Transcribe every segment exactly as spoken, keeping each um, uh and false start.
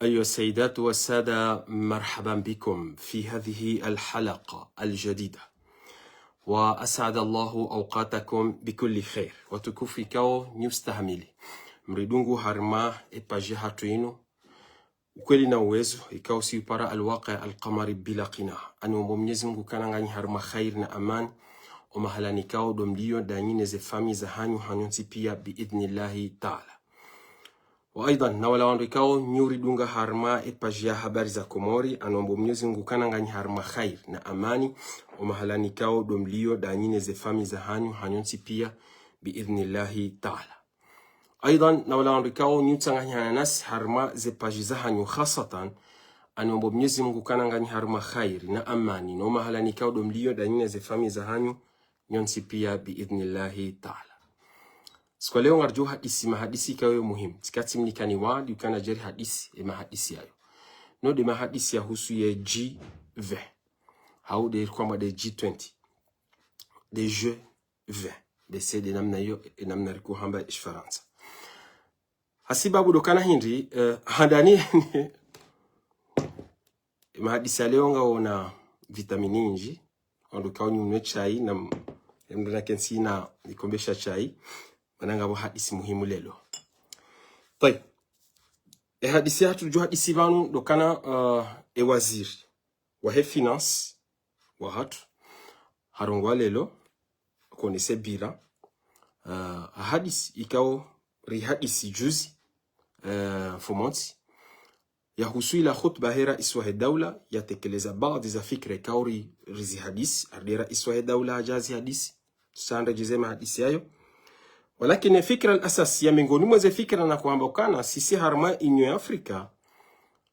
أيها السيدات والسادة، مرحبا بكم في هذه الحلقة الجديدة، وأسعد الله أوقاتكم بكل خير. Watukufu ikao nyi ustahamili mridungu harumwa e page yahatru inu, Ukweli na Uwezo, ikao si upara Al-Waqi' Al-Qamari bila qina. Aniombo Mnyezi Mungu ukana nganyi harumwa khair na amani, o mahalani ikao ndo mlio ndanyi ne ze famiyi zahanyu hanyu ntsi pia, bi idhnillahi taala. Wa aidhan, na wala wandru ikao nyi uridunga harumwa e page ya Habari za Komori, aniombo Mnyezi Mungu ukana nganyi harumwa khair na amani, o mahalani ikao ndo mlio ndanyi ne ze famiyi zahanyu hanyu ntsi pia, bi idhnillahi taala. Aidhan, na wala wandru ikao nyi utsanganyana nasi harumwa ze page zahanyu khasatan, aniombo Mnyezi Mungu ukana nganyi harumwa khair na amani, no mahalani ikao ndo mlio ndanyi ne ze famiyi zahanyu nyontsi pia, bi idhnillahi taala. Siku ya leo ngaridjo hadisi mahadisi ikao yo muhimu. Tsikatsi mnikani wadi ukana djeri hadisi, e mahadisi yayo. No nde mahadisi yahusu ye G vingt. Hau nde kwamba nde G twenty. Nde G vingt. Nde se nde namna iyo, e namna riko hamba e Shifarantsa. Hasibabu ndo ukana hindri, eh, handani, mahadisi ya leo ngaona vitamini nyindji, wandru ikao nyi unwe chai, na m-, e mndru nakentsi na ikombe sha chai, mana ngapvo hadisi muhimu leo. Tayib. E hadisi yahatru djo hadisi pvanu ndo ukana, eh, e waziri wahe finance wahatru, harongoa leo, konese bira, eh, hadisi ikao rihadisi juzi, eh, mfumontsi, yahusu ila khutba he rais wahe daula, yatekeleza baadhi za fikira ikao ri-, rizihadisi, arudi rais wahe daula hadja hazihadisi, tsandra djeze mahadisi yayo. Walakini fikira al-asasi ya miongoni mwa ze fikira na kwamba ukana sisi harumwa Union ya Afrika,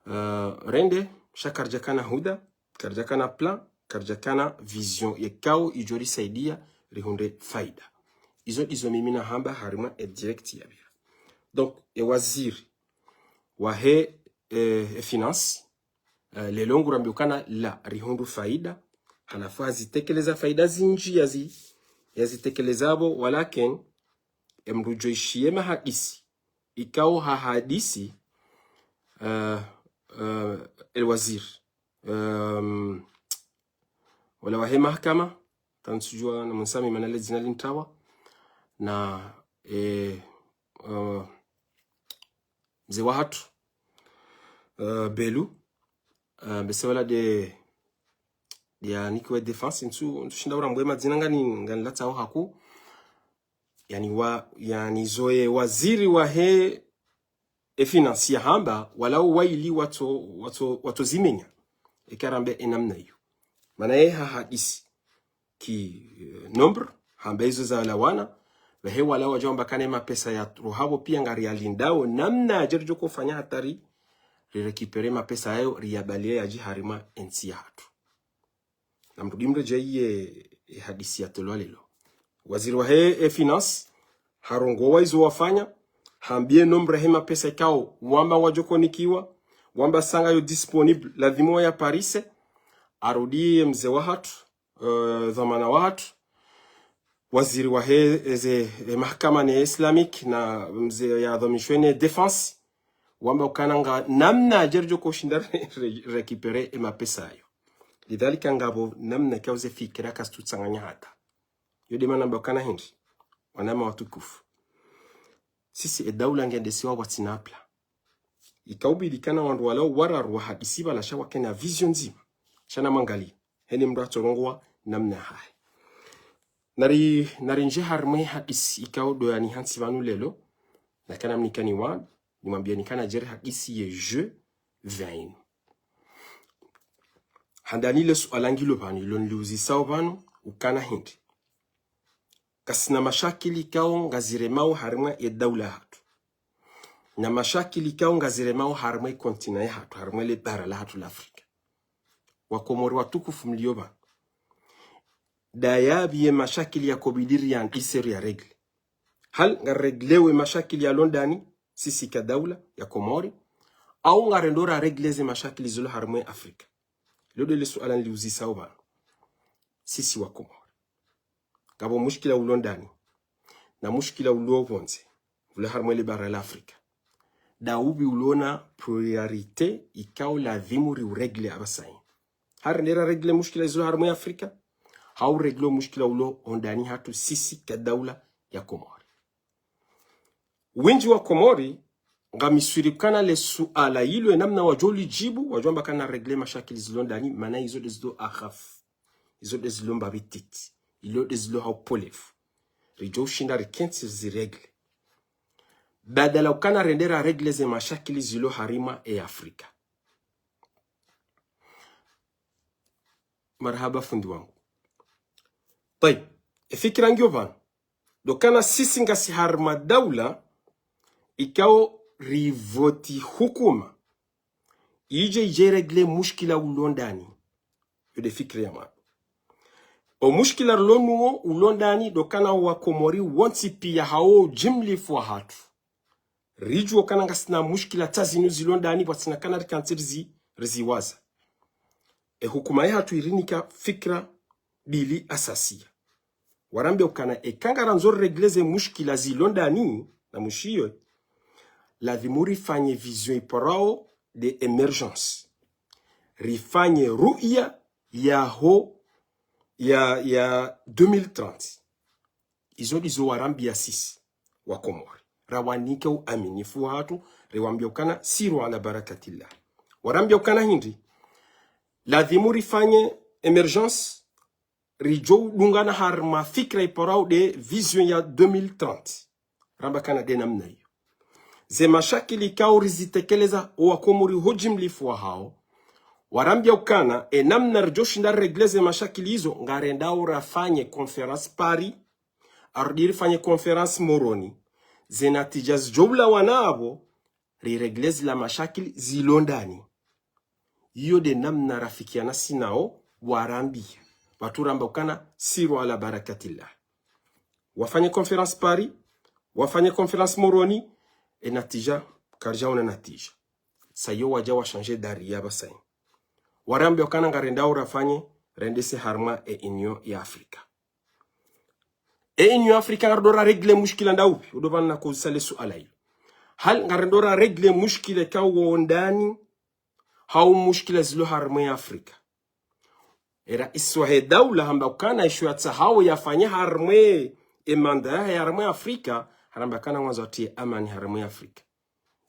eh, rende, sha karidjakana huda, karidjakana plan, karidjakana vision yekao idjo risaidia rihundre faida. Izo ndizo mimi nahamba harumwa e direct ya bira. Donc, e waziri wahe, eh, e finance, eh, leo ngurambia ukana la rihundru faida, halafu hazitekeleza faida zindji yazi-, yazitekeleza pvo, walakin, e mndru djo ishiye mahadisi ikao hahadisi, eh, eh, el wazir, em, wala wahe mahakama, tantsu djua na munsami mana le dzina lintrawa, na, eh, eh, mze wahatru, eh, Belu, eh, mbese wala nde, nde yanikiwa e défense, ntsu, ntsu shinda urambwa e madzina ngani, ngani latsao haku, yani wa, yani zo ye waziri wahe e finance yahamba, wala waili watso, watso, watso zimenya. Eka rambe e namna iyo. Mana ye hahadisi ki, eh, nombre, hamba izo zalawana, pvahe wala wadjo amba ukana e mapesa ya rohapvo pia ngari yalindao, namna yadje ridjo ufanya hata ri, ri récupérer mapesa yayo, riyabalie yadje harumwa e ntsi yahatru. Na mrudi mredjeye e hadisi yatolwa leo. Waziri wahe e finance, harongoa izo wafanya, hambie nombre he mapesa ikao, wamba wadjo konikiwa, wamba sa ngayo disponible, ladhimu wayaparise, arudi e mze wahatru, eh, dhwamana wahatru, waziri wahe eze, eh, mahakama ne Islamic na mze yadhwamishwa ne défense, wamba ukana nga namna yadje ridjo ushinda re-, re-, récupérer e mapesa yayo. Lidhalika ngapvo namna ikao ze fikira kazitsutsanganya hata. Yo nde mana namba ukana hindri, wananya watukufu. Sisi e daula ngendesiwa pvwatsina plan. Ikao ubidi ukana wandru wala wararu wahadisi pvala sha wakena vision ndzima. Sha na mwangalie. Heni mndru atsorongoa namna hahe. Nari, nari ndje harumwa e hadisi ikao ndo yanihantsi pvanu leo. Na kana mnikani wadi, nimwambie ukana djeri hadisi ye G vingt. Handani le suala ngilo pvanu, ilo niliuzisao pvanu, ukana hindri. Kasina mashakili ikao ngaziremao harumwa e daula yahatru. Na mashakili ikao ngaziremao harumwa e continent yahatru, harumwa le bara lahatru la Afrika. Wakomori watukufu mlio pvanu. Ndayapvi ye mashakili yako ubidi riyandise riya régler. Hal ngari régler we mashakili yalo ndani, sisi ka daula ya Komori, au ngarendo ra régler ze mashakili zilo harumwa e Afrika. Lo nde le suala niliuzisao pvanu. Sisi Wakomori. Ngapvo mushkila ulo ndani, na mushkila ulo pvondze, ulo harumwa le bara la Afrika. Nda ubi ulo na priorité ikao ladhimu riuréglé apvasa ini. Hari nde raréglé mushkila zilo harumwa Afrika, hau réglé mushkila ulo hondani hatru sisi ka daula ya Komori. Wendji wa Komori, ngamiswiri ukana le suala ilo enamna wadjo lidjibu, wadjo amba ukana réglé mashakili zilo ndani, mana izo nde zilo akhaf. Izo nde zilo mbapvi ntiti. Ilo nde zilo ha upvolevu. Ridjo ushinda rikentsi riziréglé. Badala ukana rende raréglé ze mashakili zilo harumwa e Afrika. Marahaba fundi wangu. Tayib, e fikira ngiyo pvanu. Ndo ukana sisi ngasi harumwa daula, ikao rivoti hukuma. Idje, idje réglé mushkila ulo ndani. Yo nde fikira ya mwana. O mushkila rilo nuwo ulo ndani, ndo ukana wa Komori wontsi pia hau jimlifu wahatru. Ridjuwa ukana ngasina mushkila tsi zinu zilo ndani, pvwatsina ukana rikentsi rizi, riziwaza. E hukuma yahatru irinika fikira mbili asasiya. Warambia ukana eka ngarandzo réglé ze mushkila zilo ndani, na mushiyo, ladhimu rifanye vision iparao nde émergence. Rifanye ru'ya yaho ya, ya deux mille trente. Izo ndizo warambia sisi wa Komori. Rawanike uaminifu wahatru, riwambia ukana sirun ala barakatillah. Warambia ukana hindri, ladhimu rifanye émergence, ridjo udungana harumwa fikira iparao nde vision ya deux mille trente. Ramba ukana nde namna iyo. Ze mashakili ikao rizitekeleza wa Komori ho jimlifu wahao. Warambia ukana enamna ridjo shinda réglé ze mashakili izo, ngarendao rafanye conférence Paris, arudi rifanye conférence Moroni. Ze natija zidjo ulawana apvo, riréglé zila mashakili zilo ndani. Iyo nde namna rafikiana sisi nao, warambia. Watru ramba ukana sirun ala barakatillah. Wafanye conférence Paris, wafanye conférence Moroni, e natija, karidjaona natija. Sa iyo wadja wachangé dari ya apvasa ini. Warambia ukana ngarendao rafanye, rendese harumwa e Union ya Afrika. E Union Afrika ngarendo raréglé mushkila nda ubi, udo pvanu nakouzisa le suala ilo. Hali ngarendo raréglé mushkila ikao wo ndani, hau mushkila zilo harumwa e Afrika. E raisi wahe daula hamba ukana isho yatsahao yafanye harumwa e mandat yahe harumwa Afrika, haramba ukana ngwandzo atriye amani harumwa Afrika.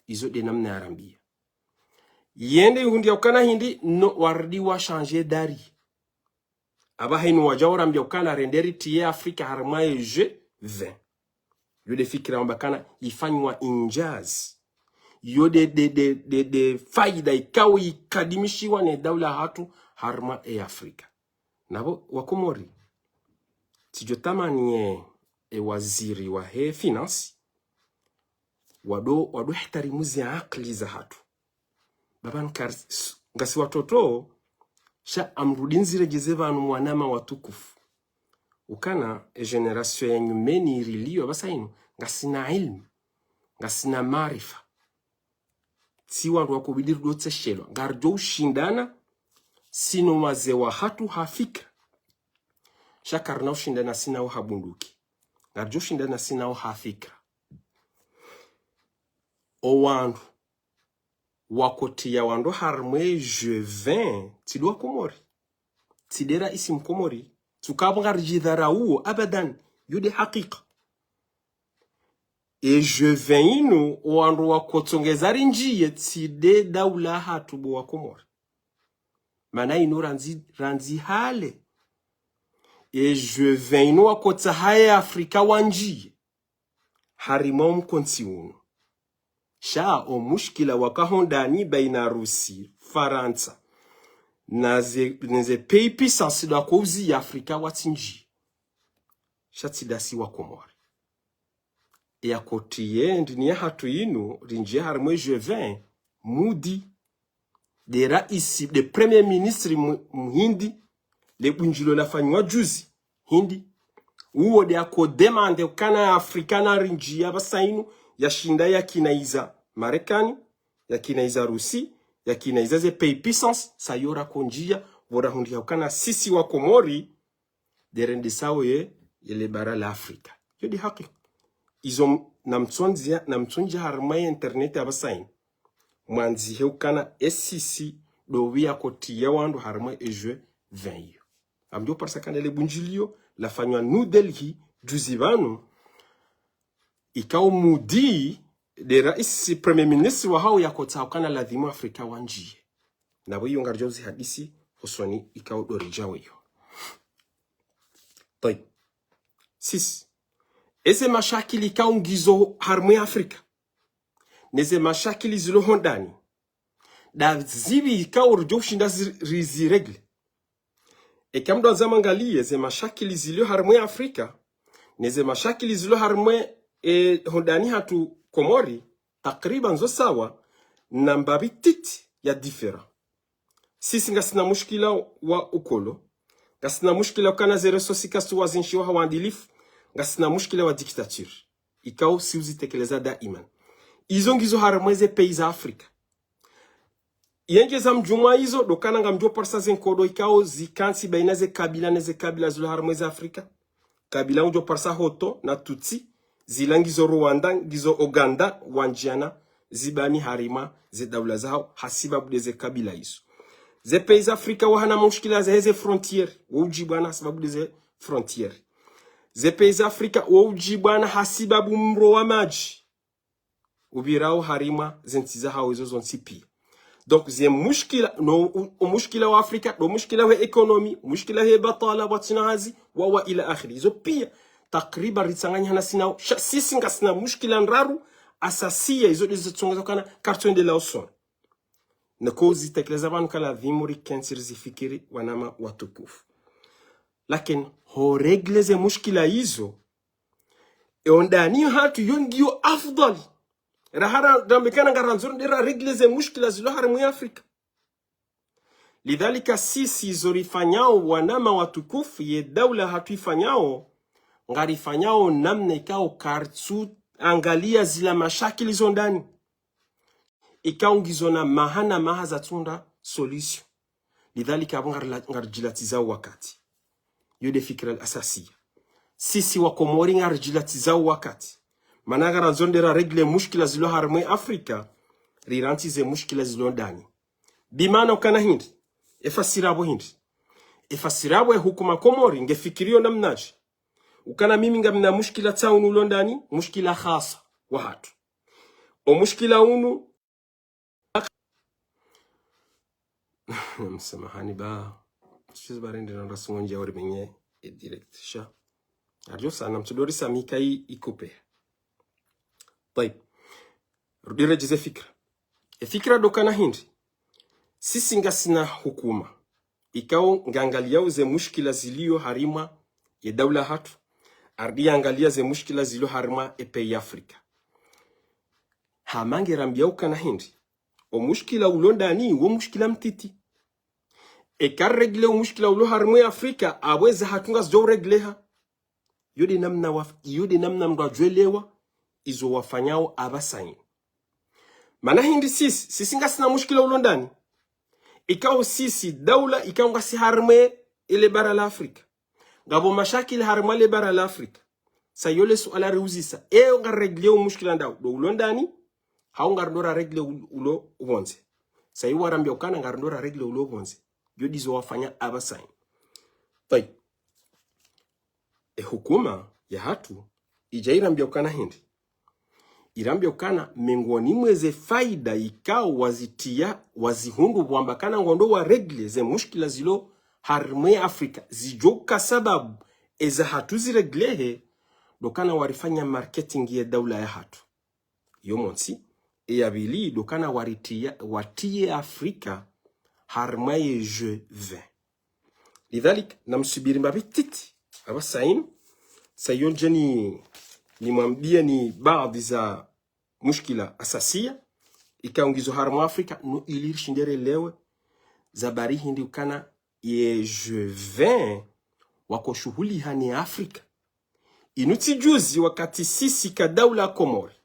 Izo nde namna yarambia. Yende ihundria ukana hindri, no, warudi wachangé dari. Apvaha inu wadja warambia ukana rende ritriye Afrika harumwa e G vingt. Yo nde fikira wamba ukana ifanywa injaz. Yo nde, nde, nde, nde, nde faida ikao ikadimishiwa ne daula yahatru harumwa e Afrika. Na apvo wa Komori, tsidjo tamani e, e waziri wahe finance, wado, wado ihtarimu ze akili zahatru. Baba nkar-, s-, ngasi watoto, sha ngamrudi nizirejeze pvanu mwanama watukufu. Ukana e génération ya nyumeni irilio apvasa inu, ngasina ilmu, ngasina maarifa. Tsi wandru wakobidi ridotseshelwa. Ngaridjo ushindana sisi no wazee wahatru ha fikira. Sha karina ushindana sisi nao ha bunduki. Ngaridjo ushindana sisi nao ha fikira. O wandru wakotriya wandru harumwa e G vingt, tsi ndo wa Komori. Tsi nde raisi Mkomori. Tsi uka apvo ngaridjidharauo, abadan. Yo nde hakika. E G vingt inu, o wandru wakotsongeza rindjiye, tsi nde daula yahatru bo wa Komori. Mana inu randzi, randzi hale. E G vingt inu wakotsaha e Afrika wandjiye harumwa o mkontsi unu. Sha o mushkila waka hondani baina Rusi, Farantsa, na ze, na ze pays puissance ndo wakouziya Afrika watsindji. Sha tsi ndasi wa Komori. Yakotriye ndini yahatru inu, rindjiye harumwa e G vingt, Modi, nde raisi, nde premier ministre mu-, muhindi, le bundjilio lafanywa juzi, hindi. Uwo nde yakodemande ukana Afrika narindjiye apvasa inu, yashinda yakinaiza Marekani, yakinaiza Rusi, yakinaiza ze pays puissance, sa yo rakondjiya, pvo rahundriha ukana sisi wa Komori, nde rendesao ye, ye le bara la Afrika. Yo nde hakika. Izo m-, namtsondze, namtsondze harimwa ye internet apvasa inu. Mwandzihe ukana esisi ndo pvi yakotriya wandru harimwa e jeux vingt iyo. Ngamdjo parisa kana le bundjiliyo lafanywa New Delhi juzi pvanu, ikao Modi nde raisi, premier ministre wahawo yakotsaha ukana ladhimu Afrika wandjiye. Na pvo iyo ngaridjo uzihadisi hosoni ikao ndo ridjawo iyo. Tayib. Sisi. Eze mashakili ikao ngizo harimwa Afrika, neze mashakili zilo hondani, nda zipvi ikao ridjo ushinda zi-, riziregle. Eka mndru andza mangaliye ze mashakili zilio harimwa Afrika, neze mashakili zilio harimwa, e, hondani hatru Komori, takriban zo sawa, na mbapvi ntiti ya différent. Sisi ngasina mushkila wa ukolo, ngasina mushkila ukana ze ressources kazitsu wazinshiwa ha uadilifu, ngasina mushkila wa dictature. Ikao si uzitekeleza daiman. Izo ngizo harimwa ze pays za Afrika. Yengeza mdjumwa izo, ndo ukana ngamdjo parisa ze nkodo ikao zikantsi baina ze kabila neze kabila zilo harimwa ze Afrika. Kabila ngudjo parisa Hutu na Tutsi, zila ngizo Rwanda, ngizo Ouganda, wandjiana, zibani harimwa ze daula zahawo, hasibabu ndeze kabila izo. Ze pays za Afrika wahana mushkila zaheze frontières, wo udjibwana hasibabu ndeze frontières. Ze pays za Afrika wo udjibwana hasibabu mro wa madji upvirao harimwa ze ntsi zahawo izo zontsi pia. Donc, ze mushkila, no, u, umushkila wa Afrika, no mushkila we économie, mushkila he batwala, pvwatsina hazi, wa, wa ila akhiri. Izo pia, takriban ritsanganya hana sinao, sha, sisi ngasina mushkila ndraru, asasiya, izo ndizo zitsonga zo ukana, kartsu endelea usoni. Nako uzitekeleza pvanu ka ladhimu rikentsi rizifikiri wanama watukufu. Lakini, ho régler ze mushkila izo, e hondani hatru yo ngiyo afdhali. Rahara rambe ukana ngarandzo nde ra régler ze mushkila zilo harimwa Afrika. Lidhalika sisi zo rifanyao wanama watukufu ye daula hatru ifanyao, ngarifanyao namna ikao kartsu angalia zila mashakili zo ndani. Ikao ngizo na maha na maha zatsunda solution. Lidhalika apvo ngarila-, ngaridjilatizao wakati. Yo nde fikira al-asasiya. Sisi wa Komori ngaridjilatizao wakati. Mana ngarandzo nde ra régler mushkila zilo harimwa Afrika, rirantsi ze mushkila zilo ndani. Bimaana ukana hindri, efasiri apvo hindri. Efasiri apvo e hukuma Komori ngefikiriyo namnadje. Ukana mimi ngamina mushkila tsanu ulo ndani, mushkila khasa wa hatru. O mushkila unu, msamahani ba, sizi barende na rasungo nje ori menye e direct sha. Arjo sana mtsudori samika i, ikupe. Tayib. Rudi redjeze fikira. E fikira ndo ukana hindri. Sisi ngasina hukuma ikao ngiangaliao ze mushkila zilio harimwa ye daula hatru, arudi yangalia ze mushkila zilio harimwa e pays Afrika. Hama ngerambiao ukana hindri, o mushkila ulo ndani, wo mushkila mtiti. Eka ri régler o mushkila ulo harimwa Afrika, apvo eza hatru ngazidjo régleha. Yo nde namna wa, yo nde namna mndru adjo elewa izo wafanyao apvasa inu. Mana hindri sisi, sisi ngasina mushkila ulo ndani. Ikao sisi, daula, ikao ngasi harimwa ele bara la Afrika. Ngapvo mashakili harimwa le bara la Afrika. Sa yo le suala riuzisa. Eyo ngari régler o mushkila ndawo, ndo ulo ndani, hau ngarendo ra régler u-, ulo pvondze. Sa yo warambia ukana ngarendo ra régler ulo pvondze. Yo ndizo wafanya apvasa inu. Tayib. E hukuma ya hatru, idja irambia ukana hindri. Irambia ukana mengoni mweze faida ikao wazitriya, wazihundru pvwamba ukana ngondo wa régler ze mushkila zilo harimwa Afrika, zidjo uka sababu eza hatru zi réglehe, ndo ukana warifanya marketing ye daula ya hatru. Yo montsi, e ya pvili, ndo ukana waritriya, watriye Afrika harimwa ye jeux vingt. Lidhalik, namsubiri mbapvi ntiti apvasa inu, sa yo ndje ni, nimwambie ni baadhi za mushkila asasiya, ikao ngizo harimwa Afrika, no ili rishinde relewe, za bari hindri ukana ye jeux vingt wako shuhuliha ni Afrika. Inu tsi juzi wakati sisi ka daula Komori,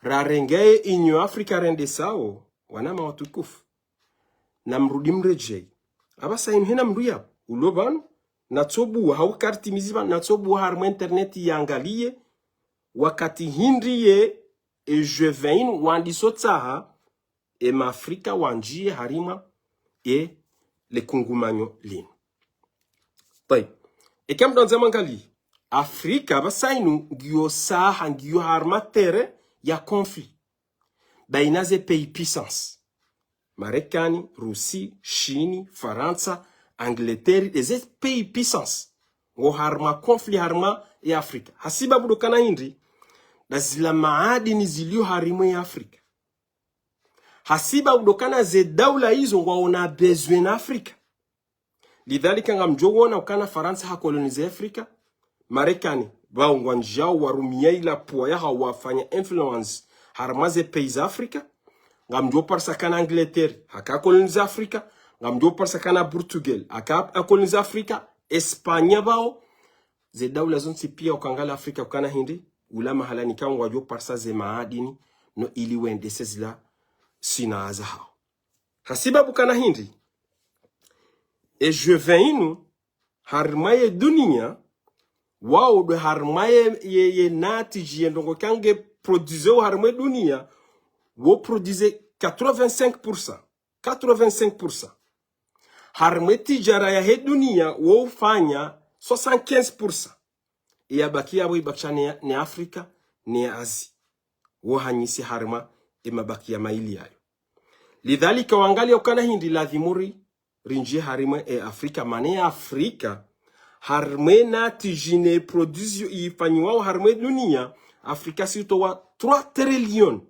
rarenge Union Africa rendesao, wanama watukufu. Namrudi mredjei. Apvasa inu hena mndru yapvo, ulo pvanu, natsobuwa, hau kartimizi pvanu, natsobuwa harimwa internet yangaliye, wakati hindri ye e G vingt wandisa utsaha e ma Afrika wandjiye harimwa e le kungumanyo linu. Tayib. Eka mdru andza mwangaliye, Afrika pvasa inu ngiyo saha, ngiyo harimwa terrain ya conflit baina ze pays puissance. Marekani, Rusi, Shini, Farantsa, Angleterre, eze pays puissance ngo harimwa conflit harimwa e Afrika. Hasibabu ndo ukana hindri? Nda zila maadini zilio harimwa e Afrika. Hasibabu ndo ukana ze daula izo ngwaona besoin na Afrika. Lidhalika ngamdjo wona ukana Farantsa ha coloniser Afrika, Marekani, pvao ngwandjao warumia ila pouvoir yahawo wafanya influence harimwa ze pays za Afrika, ngamdjo parisa ukana Angleterre, haka coloniser Afrika, ngamdjo parisa ukana Portugal, haka coloniser Afrika, Espanya pvao, ze daula zontsi pia ukangala Afrika ukana hindri, ula mahala nikao ngwadjo parisa ze maadini, no ili wendese zila sinaa zahawo. Hasibabu ukana hindri, e G vingt inu, harimwa ye dunia, wao ndo harimwa ye, ye, ye natiji ye ndrongoo ikao nge produiseo harimwa ye dunia, wo produise quatre-vingt-cinq pour cent. Quatre-vingt-cinq pour cent. Harimwa ye tijara yahe dunia, wo ufanya soixante-quinze pour cent. Iya baki yapvo ibakisha ne, ne Afrika, ne Asie. Wo hanyisi harimwa e mabaki ya maili yayo. Lidhalika wangaliya ukana hindri ladhimu ri, rindjiye harimwa e Afrika, mana e Afrika, harimwa e natiji ne production ifanyiwao harimwa e dunia, Afrika si utowa trois trillions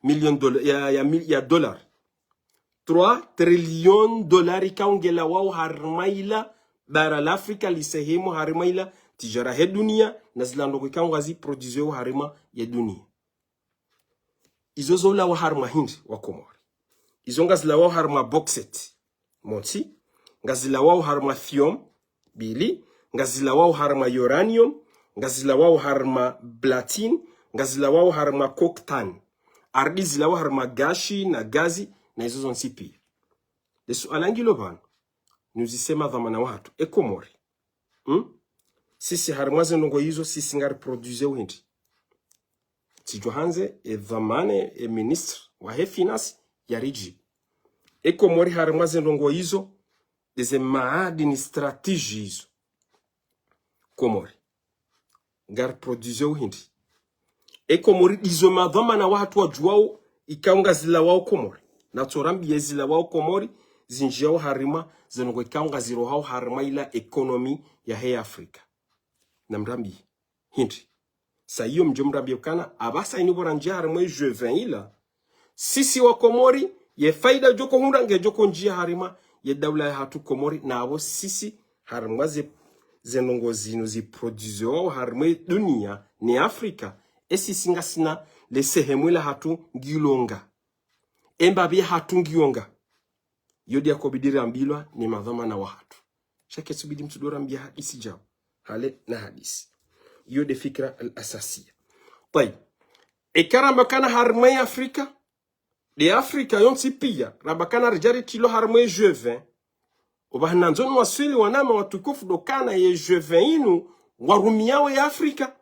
millions dola-, ya, ya, mil-, ya dollars. Trois trillions dollars ikao ngelawao harimwa ila bara la Afrika lisehemu harimwa ila tijara he dunia na zila ndrongoo ikao ngazi produiseo harimwa ye dunia. Izo zolawa harimwa hindri wa Komori? Izo ngazilawao harimwa bauxite. Montsi, ngazilawao harimwa thion, mbili, ngazilawao harimwa uranium, ngazilawao harimwa platine, ngazilawao harimwa coltan. Ardi zilawao harimwa gashi na gazi na izo zontsi pia. Le suala ngilo pvanu, nuzise madhwamana wahatru, e Komori. Hmm? Sisi harimwa ze ndrongoo izo, sisi ngari produiseo hindri? Tsidjo handze, e dhwamana, e ministre wahe finance, yaridjibu. E Komori harimwa ze ndrongoo izo, ndeze maadini stratégie izo. Komori. Ngari produiseo hindri? E Komori ndizo madhwamana wahatru wadjuwao ikao ngazilawao Komori. Natsorambiye zilawao Komori, zindjiyao harimwa, ze ndrongoo ikao ngazirohao harimwa ila économie yahe Afrika. Namrambiye. Hindri. Sa iyo mdjo mrambiye ukana, apvasa inu pvo randjiya harimwa e G vingt ila, sisi wa Komori, ye faida djoko hundra ngedjoko ndjiya harimwa ye daula yahatru Komori, na apvo sisi harimwa ze, ze ndrongoo zinu zi produiseo harimwa e dunia ne Afrika, e sisi ngasina le sehemu lahatru ngilo nga. E mbapvi yahatru ngiyo nga. Iyo nde yakobidi rambilwa ni madhwamana wahatru. Sha ketsubidi mtsu ndo rambiya hadisi djao. Hale na hadisi. Iyo nde fikra al-asasiya. Tayib. Eka ramba ukana harimwa e Afrika, nde Afrika yontsi pia, ramba ukana ridja ritilwa harimwa e G vingt. Opvahanu nandzo niwaswili wananya watukufu ndo ukana ye G vingt inu, ngwarumiao e Afrika.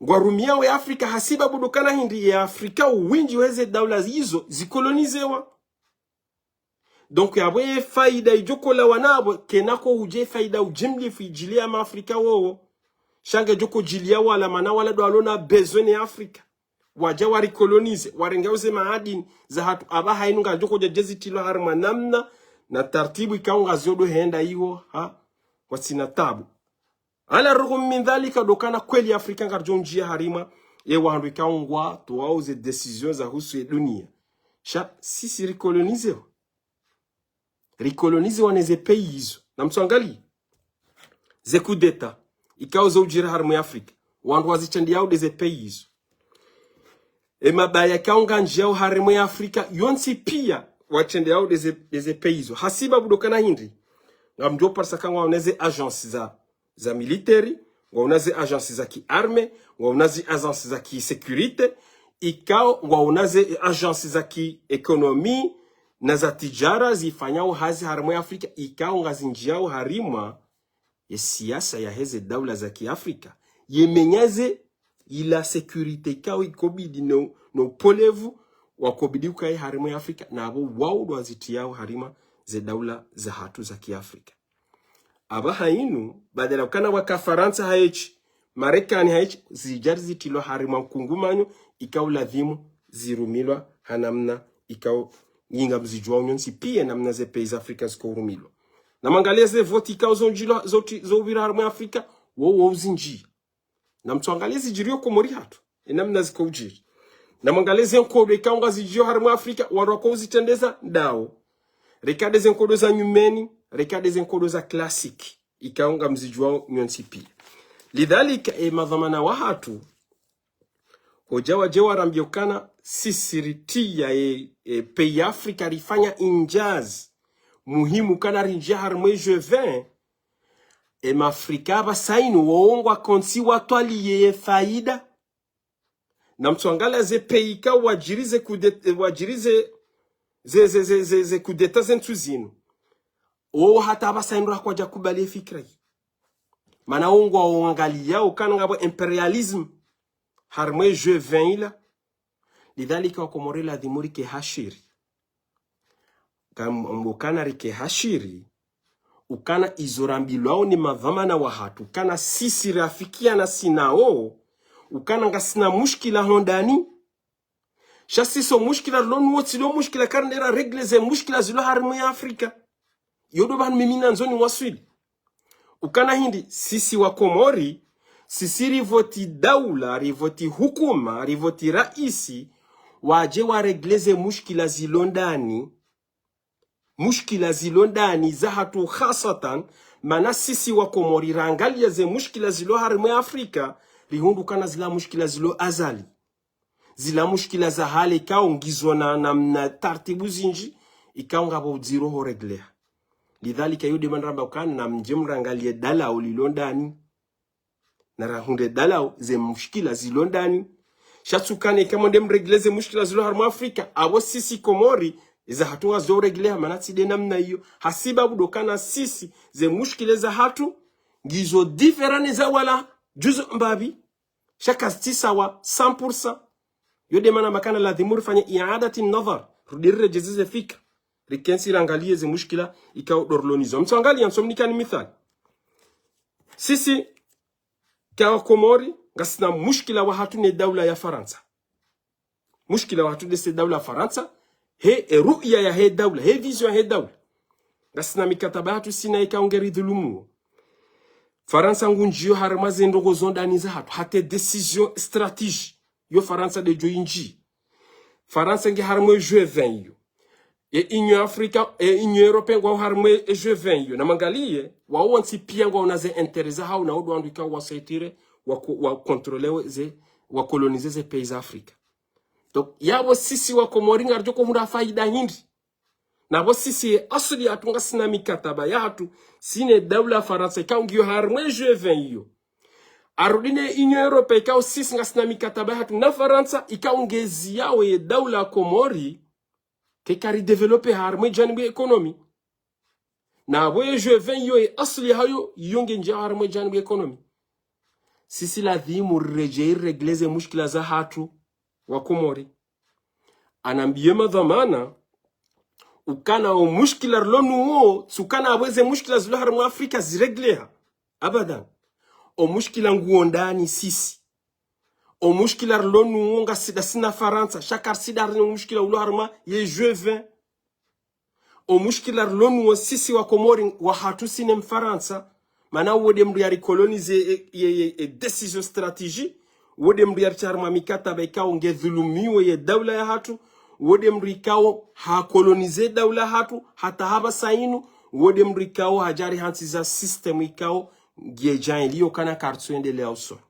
Ngwarumiao e Afrika hasibabu ndo ukana hindri ye Afrika uwindji weze daula izo zikolonizewa. Donc, yapvo ye faida idjokolawa na apvo, kayina ko udje faida ujimlifu idjiliya ma Afrika wowo. Sha ngedjoko djiliya wala mana wala ndo walo na besoin ne Afrika. Wadja warikolonize, warenge uze maadini, zahatru apvaha inu ngazidjoko dja dje zitilwa harimwa namna, na tartibu ikao ngaziyo ndo henda iho, ha, kwatsina tabu. Ala rughum min dhalika ndo ukana kweli Afrika ngaridjo ndjiya harimwa, ye wahandru ikao ngwatoao ze décision zahusu ye dunia. Sha, sisi rikolonizewa. Rikolonizewa neze pays izo. Namtsuangaliye. Ze coup d'État. Ikao zo udjiri harimwa e Afrika. Wandru wazitsendeyao ndeze pays izo. E mabaya ikao ngandjiyao harimwa e Afrika, yontsi pia watsendeyao ndeze, ndeze pays izo. Hasibabu ndo ukana hindri? Ngamdjo parisa ukana ngwaoneze agence za, za militaire, ngwaonaze agence za ki armée, ngwaonaze agence za ki sécurité, ikao ngwaonaze agence za ki économie, na za tijara zifanyao hazi harimwa e Afrika, ikao ngazindjiyao harimwa ye siasa yaheze daula za ki Afrika. Ye menya ze ila sécurité ikao ikobidi no, no upolevu wakobidi ukaye harimwa Afrika, na apvo wao ndo wazitiyao harimwa ze daula zahatru za kiafrika. Apvaha inu, badala ukana waka Farantsa hayishi, Marekani hayishi, zidja rizitilwa harimwa nkungumanyo, ikao ladhimu zirumilwa ha namna ikao nyi ngamzidjuwao nyontsi piya namna ze pays africains ziko urumilwa. Namwangaliye ze voti ikao zondjilwa, zoti, zovirwa harimwa Afrika, wo, wo uzinji. Namtswangaliye zidjiriyo Komori hatru, ye namna ziko udjiri. Namwangaliye ze nkodo ikao ngazidjiyo harimwa Afrika, wandru wako uzitrendeza ndawo. Reka nde ze nkodo za nyumeni, reka nde ze nkodo za classique, ikao ngamzidjuwao nyontsi piya. Lidhalika, e madhwamana wahatru, hodja wadje warambiye ukana sisi ritiya e, e pays Afrika rifanya injaz muhimu ukana rinjiya harimwa e G vingt, e mafrika apvasa inu wo ngwakontsi watwaliye ye fayida. Namtswangaliye ze pays ikao wadjiri ze coup d'État, wadjiri ze, ze, ze, ze, ze, ze coup d'État ze ntsu zinu. Wo hata apvasa inu rakwadja kubali ye fikira yi. Mana wo ngwaangaliyao ukana ngapvo impérialisme harimwa e G vingt ila. Lidhalika wakomori ladhimu rike hashiri. Kam-, mbo ukana rike hashiri, ukana izo rambilwao ni madhwamana wahatru, ukana sisi rafikiana sinawo, ukana ngasina mushkila hondani. Sha sisi o mushkila rilo nuwo tsi ndo mushkila karnera régler ze mushkila zilo harimwa Afrika. Yo ndo pvanu mimi nandzo niwaswili. Ukana hindri, sisi wakomori, sisi rivoti daula, rivoti hukuma, rivoti raisi, wadje wa régler ze mushkila zilo ndani. Mushkila zilo ndani zahatru khasatan, mana sisi wakomori rangaliya ze mushkila zilo harimwa Afrika, rihundru ukana zila mushkila zilo azali. Zila mushkila za hale ikao ngizo na, na, na tartibu zinji, ikao ngapvo udziro ho régler. Lidhalika yo nde mana ramba ukana namdje mrangaliye dalao lilo ndani. Narahundre dalao ze mushkila zilo ndani. Sha tsi ukana ikao mwende mrégler ze mushkila zilo harimwa Afrika, apvo sisi Komori, eza hatru ngazo régler, mana tsi nde namna iyo. Hasibabu ndo ukana sisi, ze mushkila zahatru, ngizo différent ne za wala, juzu mbapvi. Sha kazitsi sawa cent pour cent. Yo nde mana makana ladhimu rifanye i'adati nadhar. Rudi riredjeze ze fikira. Rikentsi rangaliye ze mushkila ikao ndo rilo nizo. Mtswangaliye, ntsomnikani mithali. Sisi, ka wakomori, ngasina mushkila wahatru ne daula ya Farantsa. Mushkila wahatru nde se daula Farantsa, he, e ru'ya yahe daula, he vision yahe daula. Ngasina mikataba yahatru sina ikao ngeridhulumuo. Farantsa ngunjiyo harimwa ze ndrongoo zo ndani zahatru, hata décision stratégie. Yo Farantsa nde djo inji. Farantsa nge harimwa e G vingt iyo. E Union Africa, e Union Européenne ngwao harimwa e G vingt iyo. Namwangaliye, wao wontsi piya ngwaona ze intérêt zahao na wo ndo wandru ikao wa saisir, wa ko-, wa contrôler ze, wa coloniser ze pays za Afrika. Donc, yapvo sisi wakomori ngaridjo kohundra fayida hindri. Na pvo sisi ye asli yahatru ngasina mikataba yahatru, sine daula Farantsa ikao ngiyo harimwa e G vingt iyo. Harudi ne Union Européenne ikao sisi ngasina mikataba yahatru na Farantsa ikao ngeziyao ye daula Komori, ke kari développer harimwa e janibu ya économie. Na pvo ye G vingt iyo ye asli yahayo, iyo ngenjiyao harimwa e janibu ya économie. Sisi ladhimu riredjei régler ze mushkila zahatru wakomori. Anambiye madhwamana, ukana o mushkila rilo nuwo, tsi ukana apvo ze mushkila zilo harimwa Afrika zirégleha. Abadan. O mushkila nguwo ndani sisi. O mushkila rilo nuwo ngasi ndasi na Farantsa, sha karitsi nda rino mushkila ulo harimwa ye G vingt. O mushkila rilo nuwo sisi wakomori wahatru sine Mfarantsa, mana wo nde mndru yari coloniser e, ye, ye, e décision stratégie, wo nde mndru yari tia harimwa mikataba ikao ngedhulumiwo ye daula yahatru, wo nde mndru ikao ha coloniser daula yahatru, hata hapvasa inu, wo nde mndru ikao hadja ri hantsiza système ikao ngiye djailiyo kana karitsu endelea usoni.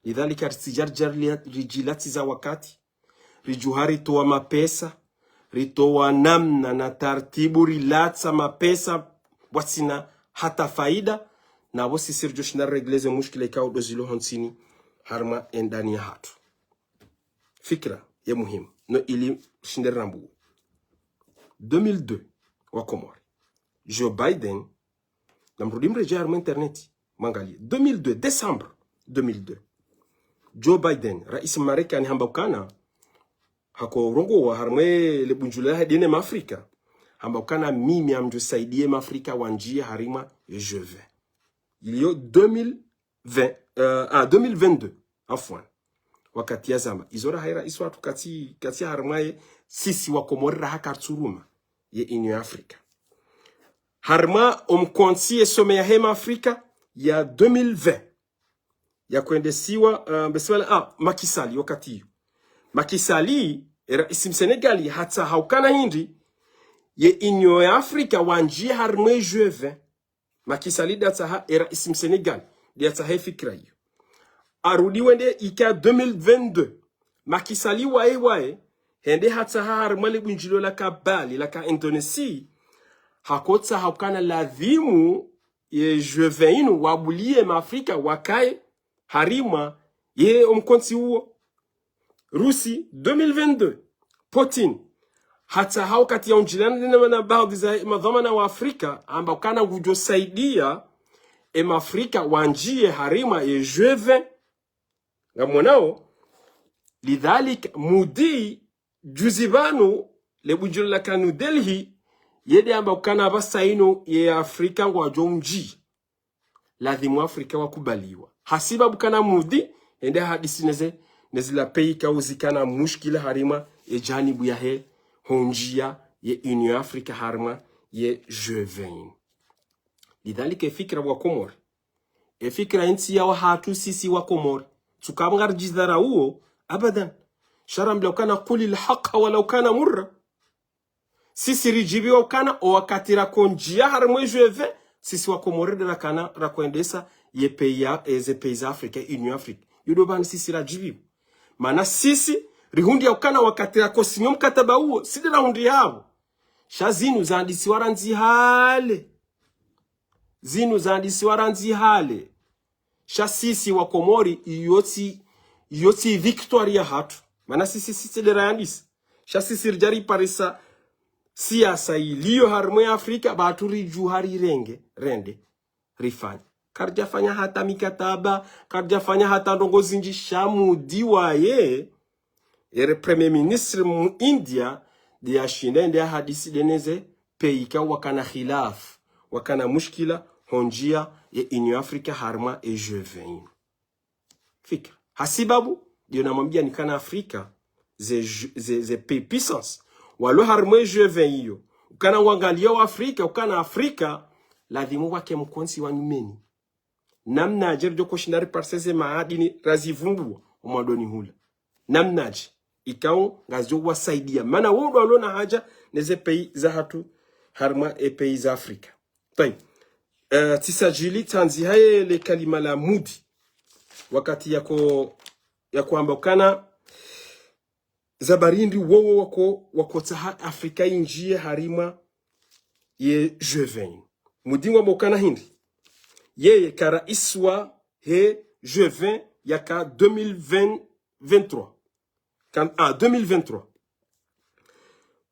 Lidhalika ritsidja ridja ridjilatsiza wakati, ridjuha ritowa mapesa, ritowa namna na tartibu rilatsa mapesa, pvwatsina hata fayida, na pvo sisi ridjo shinda régler ze mushkila ikao ndo zilo hontsini harimwa e ndani yahatru. Fikira ye muhimu, no ili rishinde rirambuwe. Deux mille deux, wakomori. Joe Biden, namrudi mredjei harimwa internet, mwangaliye. Deux mille deux, décembre deux mille deux. Joe Biden, raisi Marekani, hamba ukana, hako urongowa harimwa le bundjulio lahe dene Maafrika, hamba ukana mimi ngamdjo saidia Maafrika wandjie harimwa ye G vingt. Iliyo deux mille vingt, euh, ah, deux mille vingt-deux, afwan. Wakati yazamba, izo raha ye raisi watru katsi, katsi harimwa ye, sisi wa Komori raha kartsuruma ye Union Africa. Harimwa omkontsi ye sommet yahe Maafrika ya deux mille vingt. Yakoendesiwa, euh, mbesiwa la, ah, Macky Sall, wakati iyo. Macky Sall, e raisi Msenegali, hatsaha ukana hindri, ye Union ya Afrika wandjie harimwa ye G vingt. Macky Sall nde yatsaha, e raisi Msenegali, nde yatsaha ye fikira iyo. Harudi wende ika deux mille vingt-deux. Macky Sall waye waye, hende hatsaha harimwa le bundjulio laka Bali, laka Indonésie, hakotsaha ukana ladhimu ye G vingt inu wabulie Maafrika wakaye harimwa ye omkontsi uwo. Russie, deux mille vingt-deux, Poutine, hatsaha wakati ya undjilana na, na baadhi za madhwamana wa Afrika, hamba ukana ngudjo saidia e Maafrika wandjie harimwa ye G vingt. Ngamwonao, lidhalika, Modi, juzi pvanu, le bundjulio laka New Delhi, ye nde hamba ukana pvasa inu ye Afrika ngwadjo undjie. Ladhimu Afrika wakubaliwa. Hasibabu ukana Modi, hende hadisi neze, neze la pays ikao zikana mushkila harimwa ye janibu yahe, hondjia ye Union Africa harimwa ye G vingt. Lidhalika e fikira wa Komori. E fikira ntsi ya wahatru sisi wa Komori. Tsi uka ngaridjidharauo, abadan. Sha rambilwa ukana قل الحق ولو كان مرا. Sisi ridjibiwa ukana, o wakati rakondjia harimwa ye G vingt, sisi wa Komori nde rakana rakoendesa ye pays ya, e ze pays za Afrika, Union Africa. Yo ndo pvanu sisi radjibiwa. Mana sisi, rihundriya ukana wakati rakosinyo mkataba uwo, si nde rahundriya hapvo. Sha zinu zandisiwa randzi hale. Zinu zandisiwa randzi hale. Sha sisi wa Komori, iyo tsi, iyo tsi victoire yahatru. Mana sisi, sisi nde rayandisa. Sha sisi ridja riparisa siasa iliyo harimwa ye Afrika, pvatsu ridjuha rirenge, rende, rifanye. Karidjafanya hata mikataba, karidjafanya hata ndrongoo zindji, sha Modi waye, ere Premier Ministre mu India, nde yashinda nde yahadisi nde neze pays ikao wakana khilaf, wakana mushkila, hondjia ye Union Africa harimwa ye G vingt. Fikira. Hasibabu, ndiyo namwambia ni ukana Afrika, ze, ze, ze pays puissance. Walo harimwa ye G vingt iyo. Ukana wangaliya wa Afrika, ukana Afrika, ladhimu wake mkontsi wa nyumeni. Namnadje ridjo koshinda riparisa ze maadini razivumbua omwandoni hula. Namnadje. Ikao ngazidjo wasaidia. Mana wo ndo walo na haja neze pays zahatru harimwa ye pays za Afrika. Tayib. Eh, tsisajili tsandzi haye le kalima la Modi. Wakati yako, yako hamba ukana za barindi wowo wako, wakotsaha Afrika indjie harimwa ye G vingt. Modi ngwambo ukana hindri. Yeye ka raisi wahe G vingt yaka deux mille vingt, vingt-trois. Kan, ah, deux mille vingt-trois.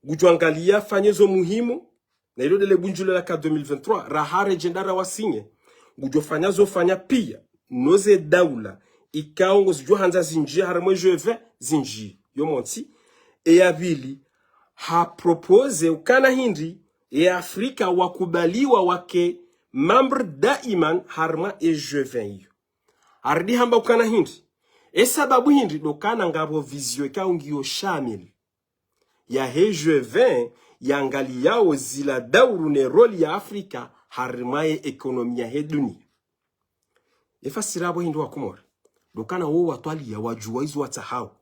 Ngudjo angaliya fanye zo muhimu, na ilo nde le bundjulio laka deux mille vingt-trois, raha redjenda rawasinye. Ngudjo fanya zo fanya pia, no ze daula, ikao ngozidjo handza zindjie harimwa ye G vingt, zindjie. Yo montsi, e ya pvili, ha propose ukana hindri, e Afrika wakubaliwa wake membre daiman harimwa ye G vingt iyo. Harudi hamba ukana hindri. E sababu hindri ndo ukana ngapvo vision ikao ngiyo shamil. Yahe G vingt yangaliyao zila dauru ne rôle ya Afrika harimwa ye économie yahe dunia. E fasiri yapvo hindri wa Komori. Ndo ukana wo watwaliya wadjuwa izo watsahao.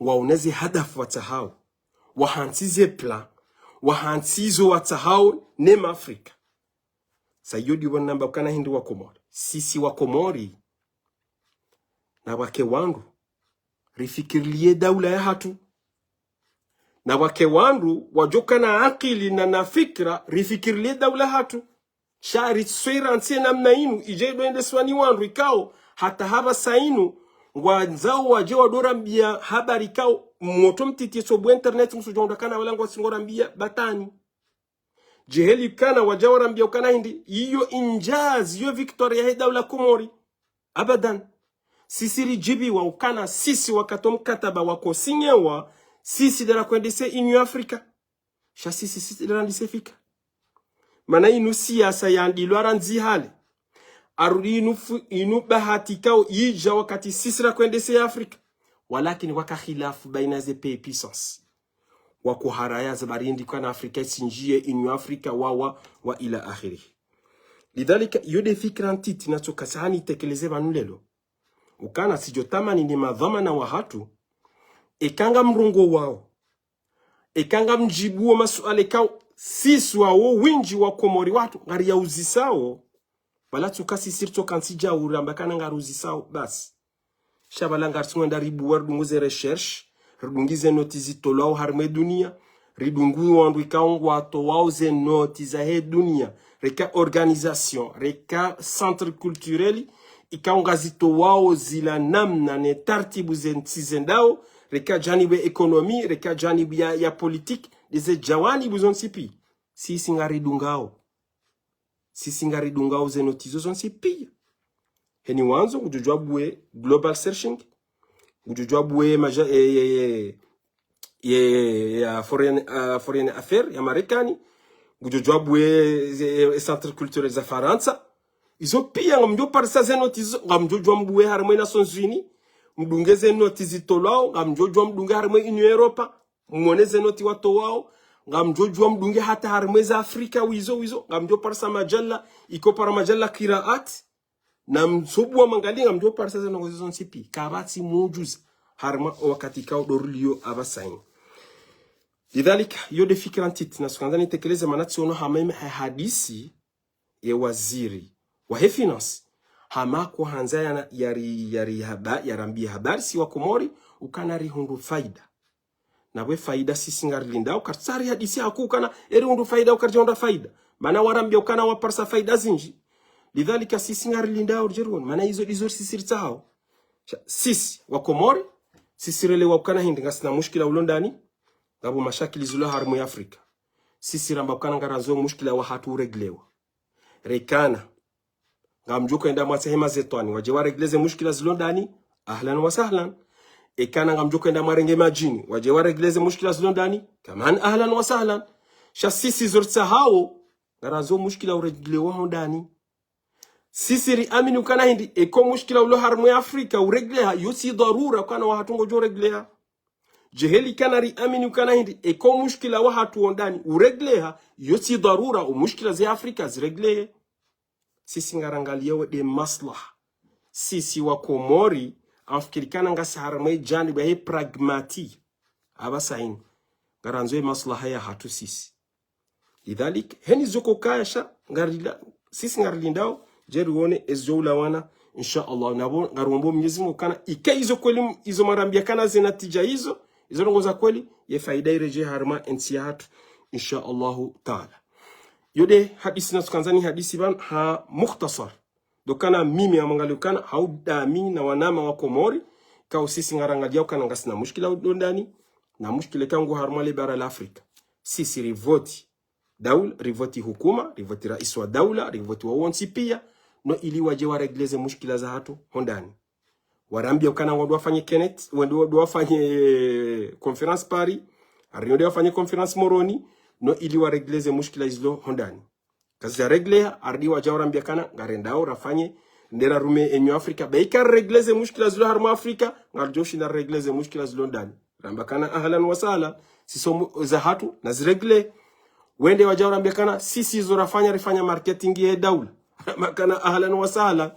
Waoneze hadafu watsahao. Wahantsi ze plan. Wahantsi izo watsahao ne ma Afrika. Sa iyo ndiyo namba ukana hindri wa Komori. Sisi wa Komori. Na pvwake wandru. Rifikirilie daula yahatru. Na pvwake wandru wadjo ukana akili na, na fikira, rifikirilie daula yahatru. Sha ritswera ntsi namna inu, idje ido endeswa ni wandru ikao, hata hapvasa inu, ngwandzao wadje wado rambia habari ikao, motro mtiti yetso bu internet msudjo undra ukana wala ngwatsingo rambia batwani. Djeheli ukana wadja warambia ukana hindri, iyo injaz, iyo victoire yahe daula Komori. Abadan. Sisi ridjibiwa ukana sisi wakati wo mkataba wakosinyewa, sisi nde rakoendese Union Africa. Sha sisi, sisi nde randise fika. Mana inu siasa yandilwa randzi hale. Arudi inu fu-, inu bahati ikao idja wakati sisi rakoendese Afrika. Walakini waka khilafu baina ze pays puissance. Wakoharaya za barindi kana Afrika isindjiye Union Africa wa, wa, wa ila akhiri. Lidhalika, yo nde fikira ntiti natsoka sahani itekeleze pvanu leo. Ukana sidjo tamani ne madhwamana wahatru, eka ngamrongowao, eka ngamdjibuo masuala ikao sisi wawo wendji wa Komori watru ngariyauzisao, pvala tsuka sisi ritsoka ntsi djau ramba kana ngariuzisao, basi. Sha pvala ngaritsungo enda ribuwa ridungu ze recherche, ridungi ze noti zitolwao harimwa e dunia, ridungu wandru ikao ngwatowao ze noti zahe dunia, reka organisation, reka centre culturel, ikao ngazitowao zila namna ne tartibu ze ntsi zendao, reka janibu ya économie, reka janibu ya, ya politique, nde ze jawanibu zontsi pia. Sisi ngaridungao. Sisi ngaridungao ze noti zo zontsi pia. Heni wandzo, ngudjo djuwa buwe Global Searching, ngudjo djuwa buwe maja-, e, e, e, ye, ya foreign, ah, foreign affair ya Marekani, ngudjo djuwa buwe ze, e, centre culturel za Farantsa. Izo pia ngamdjo parisa ze noti zo, ngamdjo djuwa mbuwe harimwa e Nations Unies, mdunge ze noti zitolwao, ngamdjo djuwa mdunge harimwa e Union Europa, mwone ze noti watowao, ngamdjo djuwa mdunge hata harimwa e za Afrika, wizo, wizo, ngamdjo parisa majalla, iko para majalla Qiraat, na msubu wa mangali ngamdjo parisa ze ndrongo zizo zontsi pia, kapvatsi muujuza, harimwa o wakati ikao ndo riliyo apvasa ini. Lidhalika, yo nde fikira ntiti, natsuka ndzani nitekeleze mana tsiono hama ime ha hadisi, ye waziri wahe finance, hama kohandza yana, yari, yari haba-, yarambiye habari si wa Komori, ukana rihundru faida. Na pvwe faida sisi ngarilindao, karitsari hadisi haku ukana, eri hundru faida, ukaridja hundra faida. Mana warambiya ukana waparisa faida zindji. Lidhalika sisi ngarilindao, ridje rione. Mana izo, izo sisi ritsahao. Sha-, sisi, wa Komori, sisi relewa ukana hindri ngasina mushkila ulo ndani, ngapvo mashakili zilo harimwa e Afrika. Sisi ramba ukana ngarandzo mushkila wahatru ureglewa. Rekana. Ngamdjo kwenda mwatsahe ma zetwani, wadje waregle ze mushkila zilo ndani, ahlan wa sahlan. Ekana ngamdjo kwenda mwarenge madjini, wadje waregle ze mushkila zilo ndani, kaman ahlan wa sahlan. Sha sisi zo ritsahao, ngarandzo mushkila ureglewa ho ndani. Sisi riamini ukana hindri, eka o mushkila ulo harimwa e Afrika uregleha, yo tsi dharura ukana wahatru ngudjo regleha. Djeheli kana riamini ukana hindri, eka o mushkila wahatru wo ndani uregleha, yo tsi dharura o mushkila ze Afrika zireglehe. Sisi ngarangaliyao nde maslaha. Sisi wa Komori, amfikiri kana ngasi harimwa e janibu yahe pragmatie. Apvasa ini. Ngarandzo e maslaha yahatru sisi. Lidhalika, heni zo kokaya sha, ngarila-, sisi ngarilindao, ridje rione ezo ulawana, insha Allah. Na pvo, ngarombo Mwenyezi Mungu kana, ike izo kweli, izo mwarambiya kana ze natija izo, izo ndrongo za kweli, ye faida iredjee harimwa e ntsi yahatru, insha Allahu Taala. Yo nde hadisi natsuka ndzani hadisi pvanu ha mukhtasar. Ndo ukana mimi ngamwangalio ukana, hau ndami na wanama wa Komori, ikao sisi ngarangaliyao ukana ngasina mushkila ulo ndani, na mushkila ikao ngu harimwa le bara la Afrika. Sisi rivoti daula, rivoti hukuma, rivoti raisi wa daula, rivoti wawontsi pia, no ili wadje waregle ze mushkila zahatru ho ndani. Warambiya ukana wandru wafanye Kenneth, wandru, wandru wafanye, eh, conférence Paris, ari wandru wafanye conférence Moroni, no ili waregle ze mushkila zilo ho ndani. Kazidja regleha, arudi wadja warambiya kana, ngarendao rafanye, nde rarume Union Africa. Ba ika regle ze mushkila zilo harimwa Afrika, ngaridjo shinda regle ze mushkila zilo ndani. Ramba kana ahlan wa sahlan, sisi o mu-, zahatru, naziregle. Wende wadja warambiya kana, sisi zo rafanya, rifanya marketing ye daula. Ramba kana ahlan wa sahlan,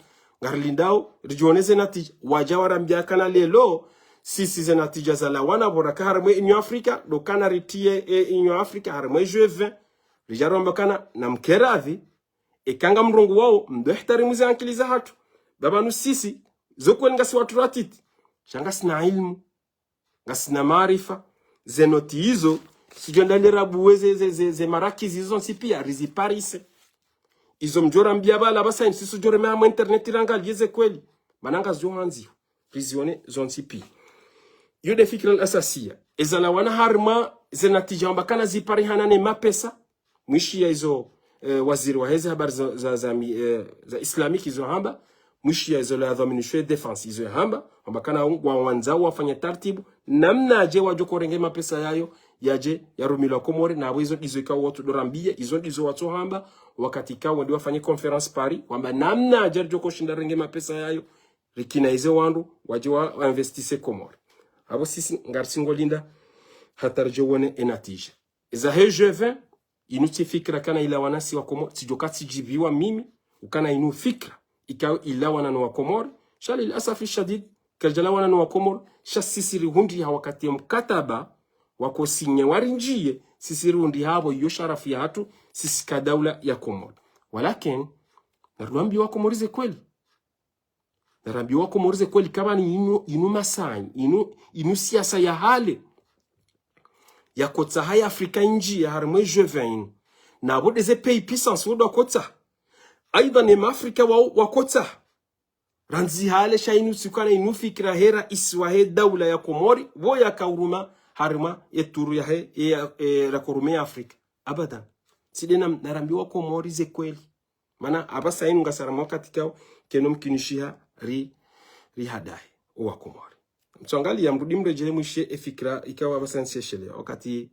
ngarilindao, ridjo one ze natija. Wadja warambiya kana leo, sisi ze natija zalawana, pvo raka harimwa Union Africa, ndo ukana ritiye, eh, Union Africa, harimwa G vingt. Ridja ramba kana, namkeradhi, eka ngamrongowao, mdo ihtarimu ze ankili zahatru. Ba pvanu sisi, zo kweli ngasi watru ratiti. Sha ngasina ilmu. Ngasina maarifa. Ze noti izo, sidjo ndani rabuwe ze, ze, ze, ze marakizi izo zontsi pia, riziparise. Izo mdjo rambiya pvala, apvasa ini sisi djo reme harimwa internet rangaliye ze kweli. Mana ngazidjo handziwa. Rizione zontsi pia. Yo nde fikira al-asasiya. Ezalawana harimwa ze natija wamba kana ziparihana ne mapesa. Mwishiya izo, eh, waziri waheze habari za, za, za, mi-, eh, za Islamic izo hamba. mwishiya izo la dhwaminisho ye défense, izo yahamba, hamba kana ngwawandzao wafanye taratibu, namnadje wadjo korenge mapesa yayo, yadje, yarumilwa Komori, na apvo izo ndizo ikao watsudo rambia, izo ndizo watsohamba, wakati ikao wende wafanye conférence Paris, wamba namnadje ridjo koshinda renge mapesa yayo, rikina ize wandru, wadje wa investise Komori. Apvo sisi, ngarisingolinda, hata ridjo wone enatija. Eza he G vingt, inu tsi fikira kana ilawana si wa Komori, tsidjoka tsidjibiwa mimi, ukana inu fikira, ikao ilawana no wa Komori, sha lil asafi shadid, kaidjalawana no wa Komori, sha sisi rihundriha wakati ya mkataba, wako sinye warindjiye, sisi rihundriha apvo iyo sharafu yahatru, sisi ka daula ya Komori. Walakin, narudwambiwa Komori ze kweli. Narambia wa Komori ze kweli kaba ni inu, inu masanyi, inu, inu siasa ya hale. Ya kotsaha ye Afrika indji ya harimwa ye G vingt inu. Na apvo ndeze pays puissance wo ndo wakotsaha. Aidha ne ma Afrika wa, wakotsaha. Randzi hale sha inu tsi ukana inu fikira he raisi wahe daula ya Komori, wo yakauruma harimwa ye turu yahe, ye, ye, rakorume ya Afrika. Abadan. Tsi nde na, narambia wa Komori ze kweli. Mana apvasa inu ngasi harimwa wakati ikao, kayina mkinishiha ri, rihadahe, owa Komori. Mtsuangaliya mrudi mredjeye mwishiye ye fikira ikao apvasa ntsishelewa. Wakati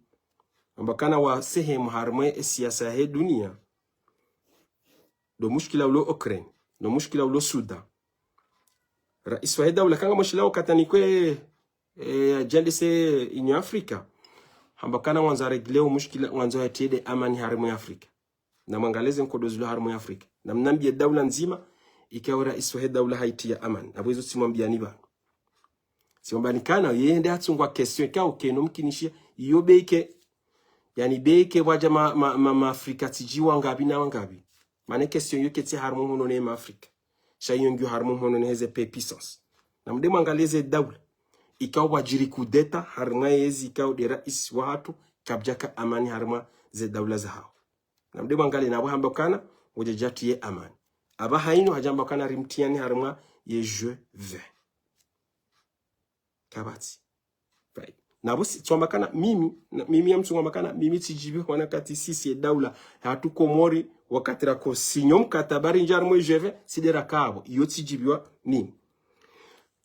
amba kana wa sehemu harimwa ye siasa he dunia, ndo mushkila ulo Ukraine, ndo mushkila ulo Sudan. Raisi wahe daula kanga mwishilao wakati anikwa, eh, agenda se Union Africa. Hamba kana ngwandzo arégler o mushkila, ngwandzo yatriye nde amani harimwa ye Afrika. Na mwangaliye ze nkodo zilo harimwa ye Afrika. Na mnambiye daula ndzima, ikao raisi wahe daula haitria amani. Apvo izo tsimwambiani pvanu. Tsimwambiani kana, yeye nde hatsungwa question ikao kayina mkinishiha, iyo beke, yani beke wadja ma, ma, ma, ma Afrika tsidji wangapvi na wangapvi. Mana question iyo kayitsi harimwa mhono ne ma Afrika. Sha iyo ngiyo harimwa mhono ne heze pays puissance. Na mde mwangaliye ze daula. Ikao wadjiri coup d'État, harimwa yezi ikao nde raisi wahatru, kapvadjaka amani harimwa ze daula zahao. Na mde mwangaliye na apvo hamba kana, wodje djatriye amani. Apvaha inu hadja hamba kana rimtriani harimwa ye G vingt. Kapvatsi. Right. Na apvo si, tsuamba kana mimi, na, mimi ya mtsungu amba kana, mimi tsidjibiwa na wakati sisi ye daula, yahatru Komori, wakati rako sinyo mkataba rindji harimwa ye G vingt, tsi nde raka apvo, iyo tsidjibiwa mimi.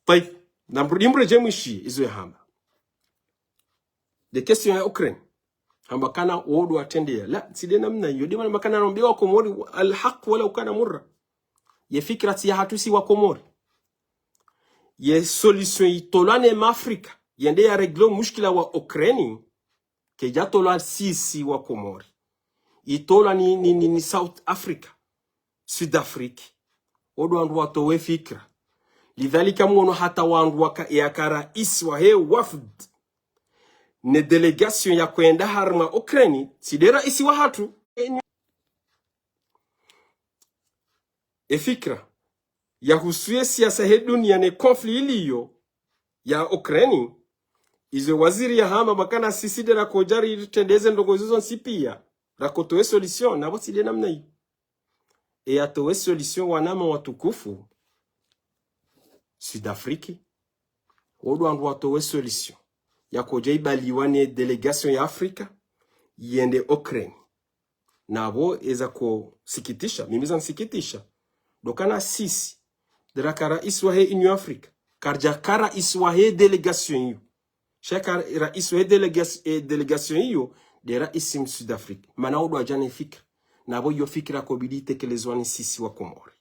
Tayib, na mrudi mredjeye mwishiye, izo yahamba. Nde question ya Ukraine. Hamba kana wo ndo watrendeya. La, tsi nde namna iyo. Nde mana hamba kana narambia wa Komori, al haq walaw kana murra. Ye fikira tsi yahatru si wa Komori. Ye solution itolwa ne ma Afrika. Yende ya régler o mushkila wa Ukraine. Kayidjatolwa sisi wa Komori. Itolwa ni, ni, ni, ni South Africa. Sud Afrique. Wo ndo wandru watowe fikira. Lidhalika mwono hata wandru waka, yaka raisi wahe wafd. Ne délégation ya kwenda harimwa Ukraine, tsi nde raisi wahatru. E fikira. Yahusu ye siasa he dunia ne conflit iliyo ya Ukraine, izo waziri yahamba amba kana sisi nde rakodja ritrendeze ndrongoo izo zontsi pia, rakotowe solution, na apvo tsi nde namna iyo. E yatowe solution wananya watukufu, Sud Afrique, wo ndo wandru watowe solution. Yakodja ibaliwa ne délégation ya Afrika, yende Ukraine. Na apvo eza kosikitisha, mimi zanisikitisha. Ndo kana sisi, nde raka raisi wahe Union Africa, karidjaka raisi wahe délégation iyo. Sha ka raisi wahe déléga-, eh, délégation iyo, nde raisi Msud Afrique. Mana wo ndo wadja ne fikira. Na apvo iyo fikira kobidi itekelezwa ni sisi wa Komori.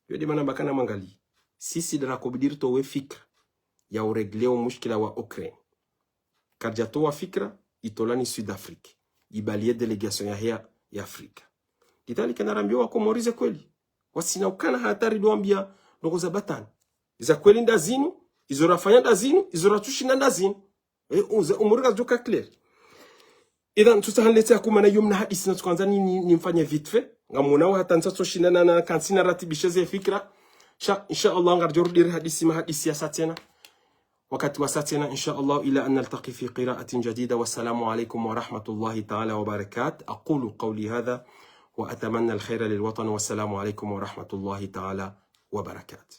Iyo nde mana hamba kana mwangaliye. Sisi nde rakobidi ritowe fikira ya urégler o mushkila wa Ukraine. Karidjatowa fikira, itolwa ni Sud Afrique. Ibaliye délégation yahe ya, ya Afrika. Lidhalika narambia wa Komori ze kweli. Wasina ukana hata ridowambia ndrongoo za batwili. Za kweli nda zinu, izo rafanya nda zinu, izo ratsushinda nda zinu. E, uze, umuri kazidjoka clair. Idhan, tsutsaha nilete ya kuma na iyo mna hadisi na tsukandza ni, ni, nimfanye vite fait. Ngamwonao hata ntsatsoshindana na kantsina ratibishe ze fikira. Sha, insha Allah, ngaridjo rudi rihadisi mahadisi yasa tsena. Wakati wasa tsena, insha Allah, إلى أن نلتقي في قراءة جديدة. والسلام عليكم ورحمة الله تعالى وبركاته. أقول قولي هذا وأتمنى الخير للوطن. والسلام عليكم ورحمة الله تعالى وبركاته.